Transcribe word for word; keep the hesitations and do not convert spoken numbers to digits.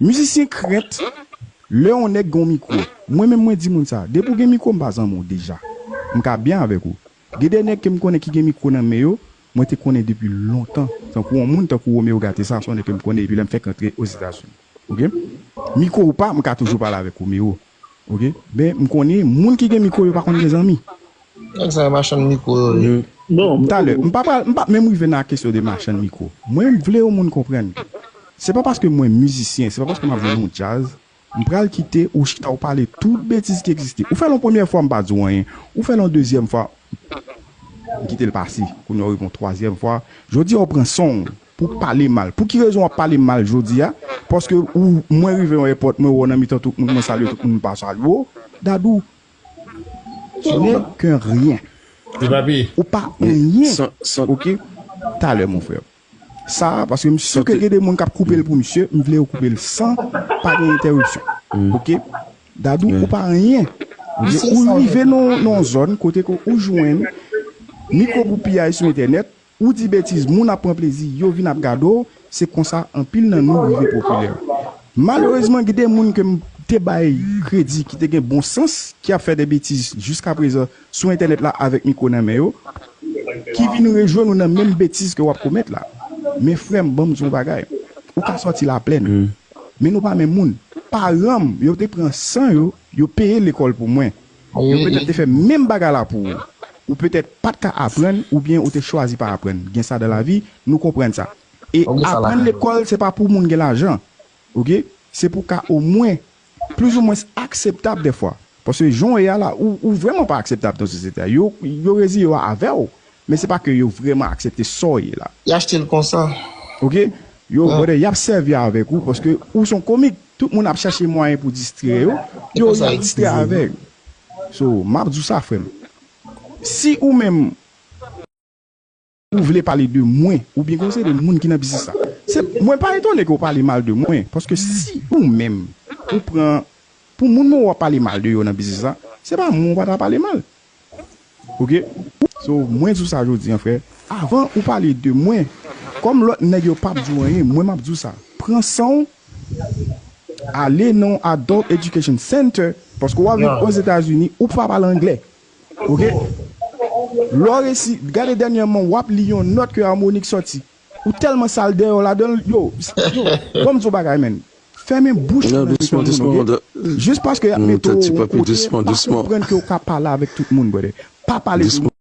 Mizisyen krent lè yon nèg gen yon mikwo. Mwen menm mwen di moun sa, depi w gen mikwo m pa zanmi w deja. M ka byen avèk ou. Gen de nèg ke m konnen ki gen mikwo nan men yo, mwen te konnen depi lontan. Tankou yon moun tankou Romeo Gatesa, se yon nèg ke m konnen epi lè m fèk antre Ozetazini. Oke? Mikwo ou pa, m ka toujou pale avèk Romeo. Oke? Men m konnen moun ki gen mikwo yo pa konn gen zanmi. Nèg sa yo machann mikwo yo ye. Non, Talè, m pa pral, m pa menm rive nan kesyon de machann mikwo. Mwen m vle yon moun konprann. Se pa paske mwen mizisyen, se pa paske m ap jwe yon djaz, m pral kite ou chita ou pale tout betiz ki egziste. Ou fè l yon premyè fwa m pa di w anyen. Ou fè l yon dezyèm fwa, m kite l pase. Kounye a w rive yon twazyèm fwa. Jodi a w pran son w pou pale mal. Pou ki rezon w ap pale mal jodi a? Paske ou, mwen rive yon èpòt, mwen wè w nan mitan tout moun, mwen salye tout moun, m pa salye w. Dadou, tu n'es qu'un rien. Ti papi, Ou pa anyen. San, san, Ok? Talè, mon frè. Sa, paske m si ke gen de moun k ap koupe l pou misye, m vle yo koupe l san pa gen entèripsyon. Ok? Dadou, ou pa anyen. Ok? Ou rive nan nan yon zòn kote ke ou jwenn mikwo pou piyay sou entènèt, ou di betiz, moun ap pran plezi, yo vin ap gade w, se konsa anpil nan nou rive popilè. Malerezman, gen de moun ke m te bay kredi, ki te gen bon sans, ki ap fè de betiz jiskaprezan sou entènèt la avèk mikwo nan men yo, ki vin rejwenn ou nan menm betiz ke w ap komèt la. Men frè m, ban m di w yon bagay. Ou ka sòti laplèn. Men nou pa menm moun. Paran m, yo te pran san yo, yo peye lekòl pou mwen. Yo petèt te fè menm bagay la pou ou. Ou petèt pa t ka aprann, oubyen ou te chwazi pa aprann. Gen sa dan lavi, nou konprann sa. E aprann lekòl, se pa pou moun gen lajan. Ok? Se pou ka omwen, plizoumwen akseptab dèfwa. Paske jan w ye a la, ou, ou vrèman pa akseptab nan sosyete a. Yo, yo reziye yo avè w, men se pa ke yo vrèman aksepte sa w ye la. Y achte l konsa. Ok? Yo, brother, y ap sèvi avèk ou paske ou se yon komik. Tout moun ap chache mwayen pou distrè yo. Yo, y ap distrè avèk. So, m ap di w sa, frè m. Si ou menm, ou vle pale de mwen, oubyen konse de moun ki nan biznis la, se, mwen pa etone ke w pale mal de mwen. Paske si ou menm, ou pran, pou moun mwen w ap pale mal de yo nan biznis la, se pa mwen w pa ta pale mal. Ok? So, mwen di w sa jodi an, frè. Avan ou pale de mwen, kòm lòt nèg yo p ap di w anyen, mwen m ap di w sa. Pran san w, ale nan Adult Education Center, paske w ap viv Ozetazini, ou pa pale anglè. Ok? Lè w resi, gade dènyèman, w ap li yon nòt ke Harmonik sòti. Ou tèlman sal dèyè w ladan l, yo, yo, ban m di w bagay, menn. Fèmen bouch ou nan mitan moun, ok? Jis paske y ap mete w yon kote, pa konprann ke w ka pale avèk tout moun, brother. Pa pale de